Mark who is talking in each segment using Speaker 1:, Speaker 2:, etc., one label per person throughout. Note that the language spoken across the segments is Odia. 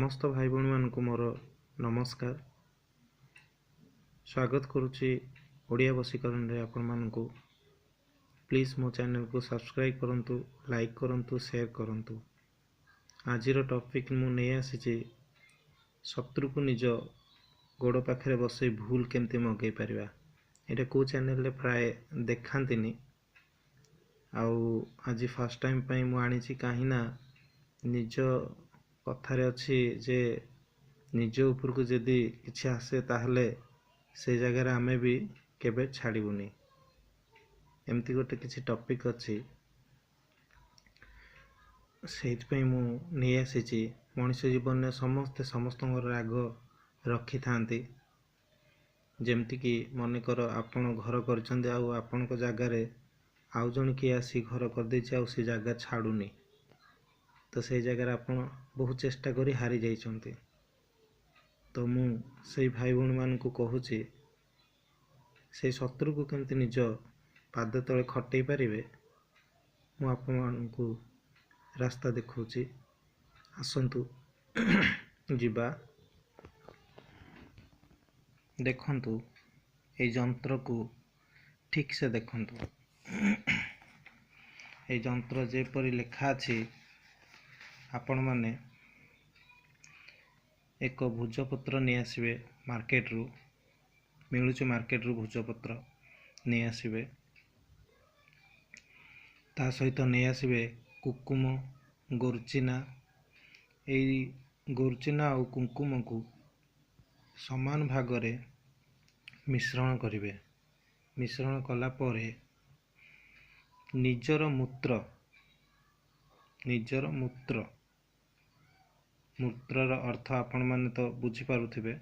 Speaker 1: ସମସ୍ତ ଭାଇ ଭଉଣୀମାନଙ୍କୁ ମୋର ନମସ୍କାର। ସ୍ୱାଗତ କରୁଛି ଓଡ଼ିଆ ବଶୀକରଣରେ ଆପଣମାନଙ୍କୁ। ପ୍ଲିଜ୍ ମୋ ଚ୍ୟାନେଲକୁ ସବସ୍କ୍ରାଇବ୍ କରନ୍ତୁ, ଲାଇକ୍ କରନ୍ତୁ, ସେୟାର କରନ୍ତୁ। ଆଜିର ଟପିକ୍ ମୁଁ ନେଇ ଆସିଛି ଶତ୍ରୁକୁ ନିଜ ଗୋଡ଼ ପାଖରେ ବସେଇ ଭୁଲ କେମିତି ମଗେଇ ପାରିବା। ଏଇଟା କେଉଁ ଚ୍ୟାନେଲରେ ପ୍ରାୟ ଦେଖାନ୍ତିନି, ଆଉ ଆଜି ଫାର୍ଷ୍ଟ ଟାଇମ୍ ପାଇଁ ମୁଁ ଆଣିଛି। କାହିଁନା ନିଜ କଥାରେ ଅଛି ଯେ ନିଜ ଉପରକୁ ଯଦି କିଛି ଆସେ ତାହେଲେ ସେଇ ଜାଗାରେ ଆମେ ବି କେବେ ଛାଡ଼ିବୁନି। ଏମିତି ଗୋଟେ କିଛି ଟପିକ୍ ଅଛି, ସେଇଥିପାଇଁ ମୁଁ ନେଇ ଆସିଛି। ମଣିଷ ଜୀବନରେ ସମସ୍ତେ ସମସ୍ତଙ୍କର ରାଗ ରଖିଥାନ୍ତି। ଯେମିତିକି ମନେକର ଆପଣ ଘର କରିଛନ୍ତି, ଆଉ ଆପଣଙ୍କ ଜାଗାରେ ଆଉ ଜଣେ କିଏ ଆସି ଘର କରିଦେଇଛି, ଆଉ ସେ ଜାଗା ଛାଡ଼ୁନି, ତ ସେଇ ଜାଗାରେ ଆପଣ ବହୁତ ଚେଷ୍ଟା କରି ହାରି ଯାଇଛନ୍ତି। ତ ମୁଁ ସେଇ ଭାଇ ଭଉଣୀମାନଙ୍କୁ କହୁଛି, ସେଇ ଶତ୍ରୁକୁ କେମିତି ନିଜ ପାଦ ତଳେ ଖଟେଇ ପାରିବେ, ମୁଁ ଆପଣମାନଙ୍କୁ ରାସ୍ତା ଦେଖାଉଛି। ଆସନ୍ତୁ ଯିବା। ଦେଖନ୍ତୁ, ଏଇ ଯନ୍ତ୍ରକୁ ଠିକ୍ ସେ ଦେଖନ୍ତୁ। ଏଇ ଯନ୍ତ୍ର ଯେପରି ଲେଖା ଅଛି, ଆପଣମାନେ ଏକ ଭୋଜପତ୍ର ନେଇ ଆସିବେ ମାର୍କେଟରୁ, ମିଳୁଛି ମାର୍କେଟରୁ ଭୋଜପତ୍ର ନେଇ ଆସିବେ। ତା ସହିତ ନେଇ ଆସିବେ କୁକୁମ, ଗୋରଚିନା। ଏଇ ଗୋରଚିନା ଆଉ କୁଙ୍କୁମକୁ ସମାନ ଭାଗରେ ମିଶ୍ରଣ କରିବେ। ମିଶ୍ରଣ କଲା ପରେ ନିଜର ମୂତ୍ର, ନିଜର ମୂତ୍ର, ମୂତ୍ରର ଅର୍ଥ ଆପଣମାନେ ତ ବୁଝିପାରୁଥିବେ।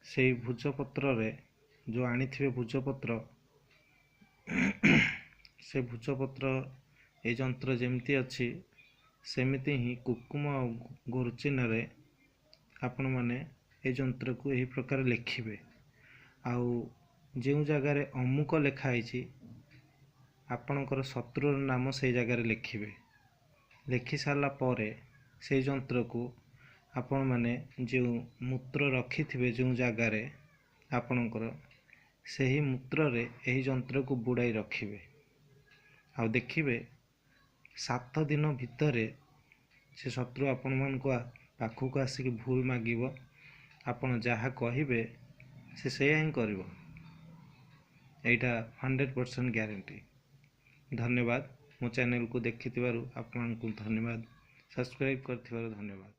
Speaker 1: ସେଇ ଭୋଜପତ୍ରରେ ଯେଉଁ ଆଣିଥିବେ ଭୋଜପତ୍ର, ସେ ଭୋଜପତ୍ର ଏ ଯନ୍ତ୍ର ଯେମିତି ଅଛି ସେମିତି ହିଁ କୁକୁମ ଆଉ ଗୋରଚିନାରେ ଆପଣମାନେ ଏ ଯନ୍ତ୍ରକୁ ଏହି ପ୍ରକାର ଲେଖିବେ। ଆଉ ଯେଉଁ ଜାଗାରେ ଅମୁକ ଲେଖା ହେଇଛି, ଆପଣଙ୍କର ଶତ୍ରୁର ନାମ ସେଇ ଜାଗାରେ ଲେଖିବେ। ଲେଖି ସାରିଲା ପରେ ସେଇ ଯନ୍ତ୍ରକୁ ଆପଣମାନେ ଯେଉଁ ମୂତ୍ର ରଖିଥିବେ ଯେଉଁ ଜାଗାରେ ଆପଣଙ୍କର, ସେହି ମୂତ୍ରରେ ଏହି ଯନ୍ତ୍ରକୁ ବୁଡ଼ାଇ ରଖିବେ। ଆଉ ଦେଖିବେ 7 ଦିନ ଭିତରେ ସେ ଶତ୍ରୁ ଆପଣମାନଙ୍କ ପାଖକୁ ଆସିକି ଭୁଲ ମାଗିବ। ଆପଣ ଯାହା କହିବେ ସେ ସେଇଆ ହିଁ କରିବ। ଏଇଟା 100% ଗ୍ୟାରେଣ୍ଟି। ଧନ୍ୟବାଦ। ମୋ ଚ୍ୟାନେଲକୁ ଦେଖିଥିବାରୁ ଆପଣଙ୍କୁ ଧନ୍ୟବାଦ। ସବସ୍କ୍ରାଇବ୍ କରିଥିବାରୁ ଧନ୍ୟବାଦ।